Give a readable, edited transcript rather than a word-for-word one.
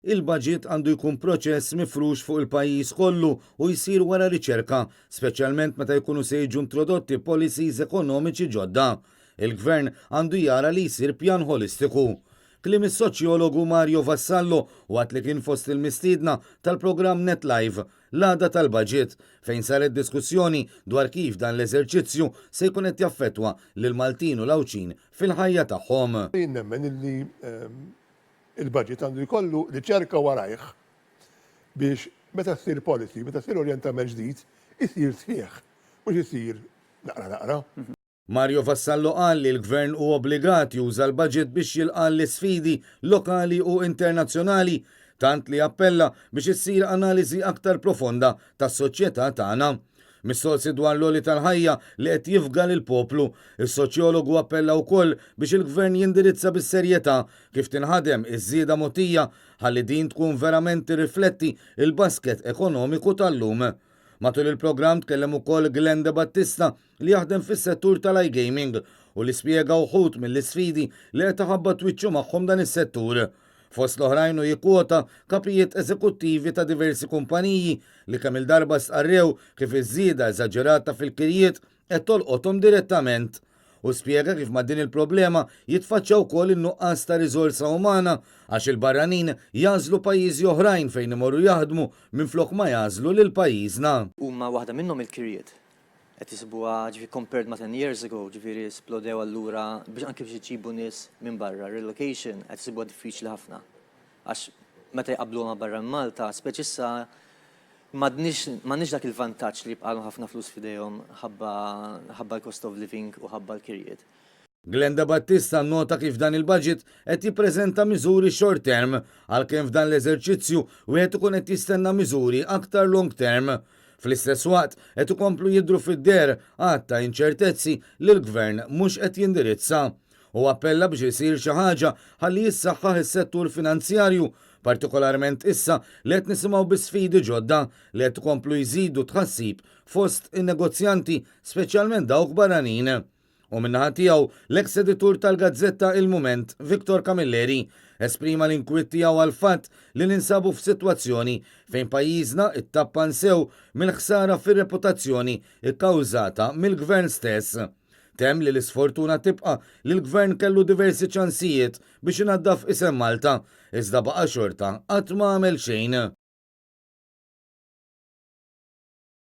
Il-baġit għandu jkun proċess mifrux fuq il-pajjiż kollu u jsir wara riċerka, speċjalment meta jkunu se jiġu introdotti policies ekonomiċi ġodda. Il-Gvern għandu jara li jsir pjan ħolistiku. Kliem is-soċjologu Mario Vassallo waqt li kien fost il-mistiedna tal-programm Net Live l-għada tal-baġit, fejn saret diskussjoni dwar kif dan l-eżerċizzju se jkun qed jaffettwa lill-Maltin u l-Għawdxin fil-ħajja tagħhom. Jien nemmen illi Il-budget għandu jkollu riċerka warajh biex meta ssir policy, meta ssir orjentament ġdid, isir sħiħ, mhux isir naqra naqra. Mario Vassallo qal li l-Gvern hu obbligat juża l-budget biex jilqa' għall-isfidi lokali u internazzjonali, tant li appella biex issir analiżi aktar profonda tas-soċjetà tagħna. Mistoqsi dwar l-għoli tal-ħajja li qed jifga lill-poplu, is-soċjologu appella wkoll biex il-Gvern jindirizza bis-serjetà kif tinħadem iż-żieda mogħtija ħalli din tkun verament tirrifletti l-basket ekonomiku tal-lum. Matul il-programm tkellem ukoll Glenn Debattista li jaħdem fis-settur tal-iGaming u li spjega wħud mill-isfidi li qed iħabbat wiċċu magħhom dan is-settur. Fost l-oħrajn hu jikkwota kapijiet eżekuttivi ta' diversi kumpaniji li kemm-il darba stqarrew kif iż-żieda eżaġerata fil-kirjiet qed tolqothom direttament. Hu spjega kif ma' din il-problema jitfaċċa wkoll in-nuqqas ta' riżorsa umana għax il-barranin jagħżlu pajjiżi oħrajn fejn imorru jaħdmu minflok ma jagħżlu lil pajjiżna. Huma waħda minnhom il-kirjiet. Qed isibuha ġifieri compared ma' 10 years ago, ġifieri splodew allura biex anke biex iġibu nies minn barra, relocation qed isibuha diffiċli ħafna. Għax meta jqabbluha ma' barra minn Malta, speċi issa m'għadniex m'għandniex dak il-vantaġġ li jibqgħalhom ħafna flus f'idejhom ħabba ħabba l-cost of living u ħabba l-kirjiet. Glenn Debattista nnota kif dan il-budget qed jippreżenta miżuri short term, għalkemm f'dan l-eżerċizzju wieħed ikun qed jistenna miżuri aktar long term. Fl-istess waqt qed ikomplu jidhru fid-deher għadd ta' inċertezzi li l-Gvern mhux qed jindirizza. Hu appella biex isir xi ħaġa ħalli jissaħħaħ is-settur finanzjarju, partikolarment issa li qed nisimgħu bi sfidi ġodda li qed ikomplu jżidu t-tħassib fost in-negozjanti, speċjalment dawk barranin. U min-naħa tiegħu, l-eks editur tal-gazzetta Il-Mument, Victor Camilleri, esprima l-inkwiet tiegħu għall-fatt li ninsabu f'sitwazzjoni fejn pajjiżna ttappan sew mill-ħsara fir-reputazzjoni kkawżata mill-Gvern stess. Temm li l-isfortuna tibqa' li l-Gvern kellu diversi ċansijiet biex inaddaf isem Malta, iżda baqa' xorta qatt ma għamel xejn.